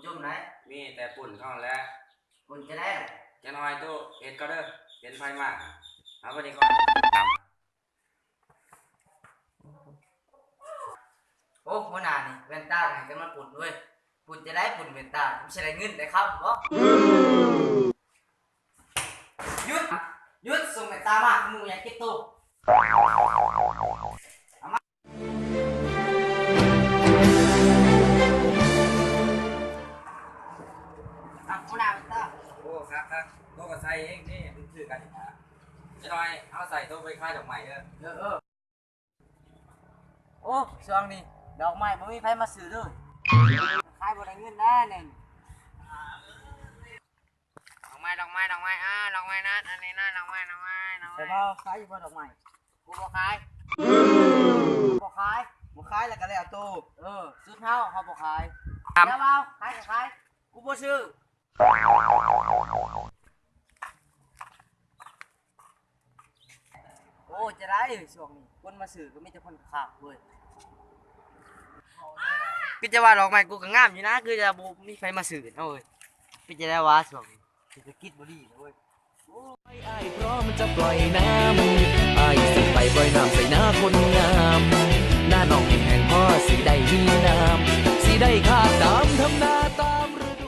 ຈຸ່ມໆໄດ໋ ມີແຕ່ປຸ້ນເທົ່ານັ້ນແຫຼະ. ປຸ້ນຈະໄດ້ ຈັກໜ້ອຍຕູ້ເຮັດກ່ອນເດີ ເປັນໄຟມາ ເອົາໄວ້ນີ້ກ່ອນ. ໂອ້ ຫົວໜ້ານີ້ແວ່ນຕາໃຫ້ກັນມາປຸ້ນເວີຍ. ປຸ້ນຈະໄດ້ປຸ້ນແວ່ນຕາ ມັນຊິໄດ້ເງິນໄດ້ຄຳບໍ? ຢຸດ ຢຸດ ສົ່ງແວ່ນຕາມາ ໝູ່ຢາກເກັບໂຕ. ອ່ະ ຫົວໜ້າແວ່ນຕາ. ໂອ້ ຄັກໆ ໂຕກໍໃສ່ເອງນີ້ ມັນຄືກັນນີ້ນະ. ຈັກໜ້ອຍເຮົາໃສ່ໂຕໄປຂາຍດອກໄມ້ເດີ. ເອີ ເອີ. ໂອ້ ຊ່ວງນີ້ດອກໄມ້ບໍ່ມີໃຜມາຊື້ເດີ. ຂາຍບໍ່ໄດ້ເງິນນະນີ້. ດອກໄມ້ ດອກໄມ້ ດອກໄມ້ ອາ ດອກໄມ້ນັ້ນ ອັນນີ້ນະ ດອກໄມ້ ດອກໄມ້ ດອກໄມ້. ແຕ່ວ່າຂາຍຢູ່ບໍ່ດອກໄມ້? ກູບໍ່ຂາຍ ບໍ່ຂາຍ ບໍ່ຂາຍແລ້ວກໍແລ້ວໂຕ. ເອີ ສຸດເຮົາ ເຮົາບໍ່ຂາຍ. ແລ້ວວ່າຂາຍກໍຂາຍ ກູບໍ່ຊື້. ໂອ້ ຈະໄດ້ຊ່ວງນີ້ຄົນມາຊື້ກໍມີແຕ່ຄົນຄັກໆເວີຍ. ຄືຈະວ່າດອກໄມ້ກູກໍງາມຢູ່ນະ ຄືຈະບໍ່ມີໃຜມາຊື້ເນາະເວີຍ. ເປັນຈັ່ງໃດວະຊ່ວງນີ້ ເສດຖະກິດບໍ່ດີເນາະເວີຍ. ໂອ້ ອ້າຍພ້ອມຈະປ່ອຍນ້ຳ ອ້າຍຊິໄປປ່ອຍນ້ຳໃສ່ນາຄົນງາມ ນານ້ອງນີ້ແຫ້ງພໍຊິໄດ້ມີນ້ຳ ຊິໄດ້ຄາດຕາມທຳນາຕາມ